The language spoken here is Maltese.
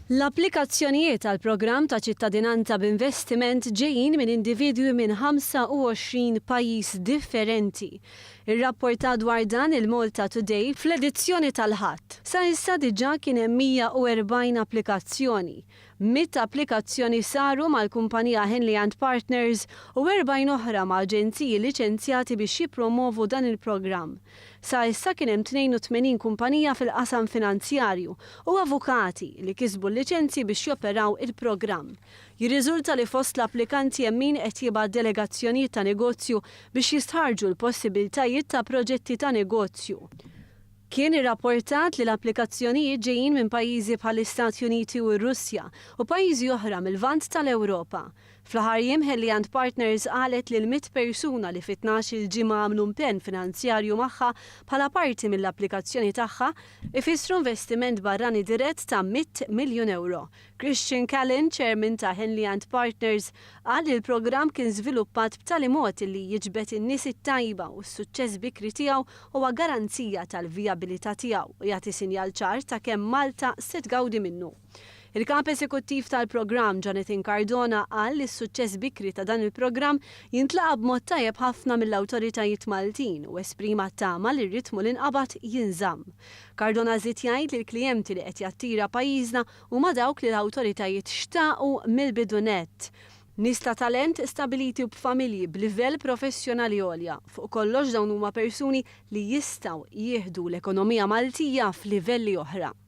L-applikazzjonijiet għall-programm ta' ċittadinanza b'investiment ġejjin minn individwi minn 25 pajjiż differenti. Irrapporta dwar dan il-Malta Today fl-edizzjoni tal-Ħadd. Sa issa diġà kien hemm 140 applikazzjoni. 100 applikazzjoni saru mal-kumpanija Henley and Partners u 40 oħra ma' aġenziji liċenzjati biex jippromovu dan il-programm. Sa issa kien hemm 82 kumpanija fil-qasam finanzjarju u avukati li kisbu l-liċenzji biex joperaw il-programm. Jirriżulta li fost l-applikanti hemm min qed jibgħat delegazzjonijiet ta' negozju biex jistħarrġu l-possibiltajiet ta' proġetti ta' negozju. Kien irrapportat li l-applikazzjonijiet ġejjin minn pajjiżi bħall-Istati Uniti u r-Russja u pajjiżi oħra mil-Lvant tal-Ewropa. Fl-aħħar jiem Henley and Partners qalet li l-100 persuna li fi 12-il ġimgħa għamlu impenn finanzjarju magħha bħala parti mill-applikazzjoni tagħha ifissru investiment barrani dirett ta' 100 miljun euro. Christian Callen, chairman ta' Henley and Partners, qal li l-programm kien żviluppat b'tali mod li jiġbed in-nies it-tajba u s-suċċess bikri tiegħu huwa garanzija tal-vijabilità tiegħu u jagħti sinjal ċar ta' kemm Malta se tgawdi minnu. Il-kap eżekuttiv tal-programm Jonathan Cardona qal li s-suċċess bikri ta' dan il-programm jintlaqa' b'mod tajjeb ħafna mill-awtoritajiet Maltin u esprima tama li r-ritmu li nqabad jinżamm. Cardona żied jgħid li l-klijenti li qed jattira pajjiżna huma dawk li l-awtoritajiet xtaqu mill-bidu nett. Nies ta' talent stabiliti u b'familji b'livell professjonali għolja. Fuq kollox dawn huma persuni li jistgħu jieħdu l-ekonomija Maltija f'livelli oħra.